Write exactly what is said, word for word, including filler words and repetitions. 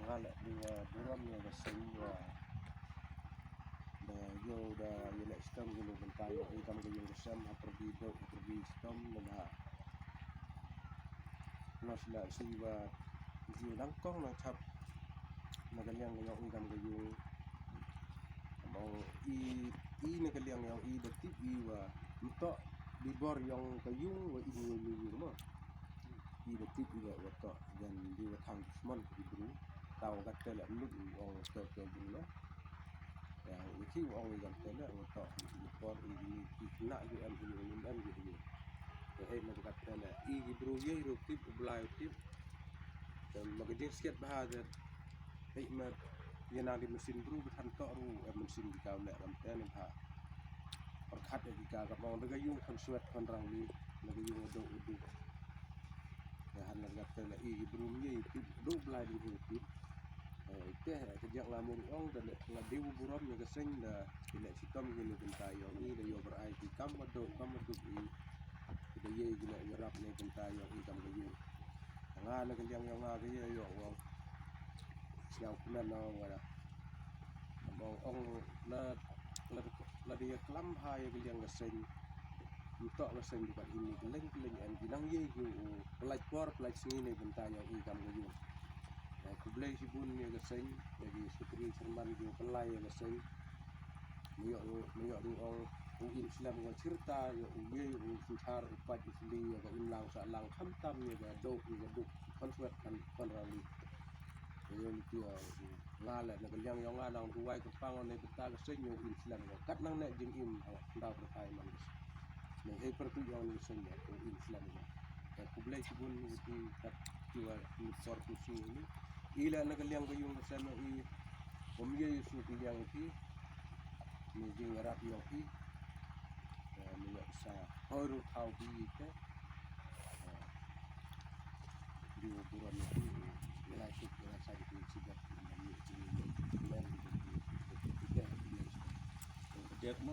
Nga la dei wa burom ïa ka seng wa da ïoh da ïaleh shitom ïa kane ka bynta ïa i kam ka ïung ka sem ha pyrdi doh ha pyrdi shitom na ba nga shu la shu wa ïoh dang kong na chap na ka liang ka ïong i kam ka ïung. Mo i i na ka liang ïong i da tip i wa mto di bor ïong ka ïung wa i ïung mo. I da tip i wa to jan di wa thang smon ki bru tau gat tele mut i ong to to bru la. Ya i ki ong i gat tele wa to i por i ni ki na ju em i ni em ju ni. Ya hei na gat tele i ki bru ye ru tip u blai tip. Ma ka jing sket ba ha de hei ma ye nang di mesin bru ba than to ru em mesin di kau le ram tele ba. Pyrkhat ïa ki ka ka mong da ka ïung khon swet khon rang ni na ka ïung u duk u duk. Ka han la gat ka la i ki bru mi i tip duk blai ding hi tip. Te ka jiak la mur ong da la dei u burom ïa ka seng da ki leh shitom ki ni bynta ïong i da ïoh bar ai ki kam ma duk kam ma duk i. Da ïei ki leh ïarap ni bynta ïong i kam ka ïung. Nga na ka liang ïong nga ka ïa ïong ong. Sñiaw kmen na ong nga da. Ong ong la la la dei ïa klam ha ïa ka liang ka seng. Mto ka seng di pat hini ka leng ka leng em ki nang ïei ki u pynlait por pynlait sngi ne bynta ïa i kam ka ïung. Khublei shibun ïa ka seng ïa ki secretary chairman ki u pynlait ïa ka seng. Myo myo ong u im slem ka chirta ïa u ïei u suthar u pat u sli ïa ka im lang sa lang khamtam ïa ka dok ïa ka dok. Khon swet khon khon rang ni. Ïa ni ti nga la na ka liang ïong nga nang ruwai ka pang ne bynta ka seng ïa u im slem ïa kat nang ne jing im ha ndaw pyrthai man. Ne hei pyrtu ïong ni seng ïa u im slem ïa. Khublei shibun ni ti kat ti wa ni por ku sing ni. I la na ka liang ka ïung ka sem i. Kum ye su ka liang ki. Ni jing rap ïong ki. Ni ïa sa hoi ru thau ki te. Di burom ïa ki. Ïa la suk ïa la sa di ki sibat. Ïa la ni ki ni men di ki. Dek mo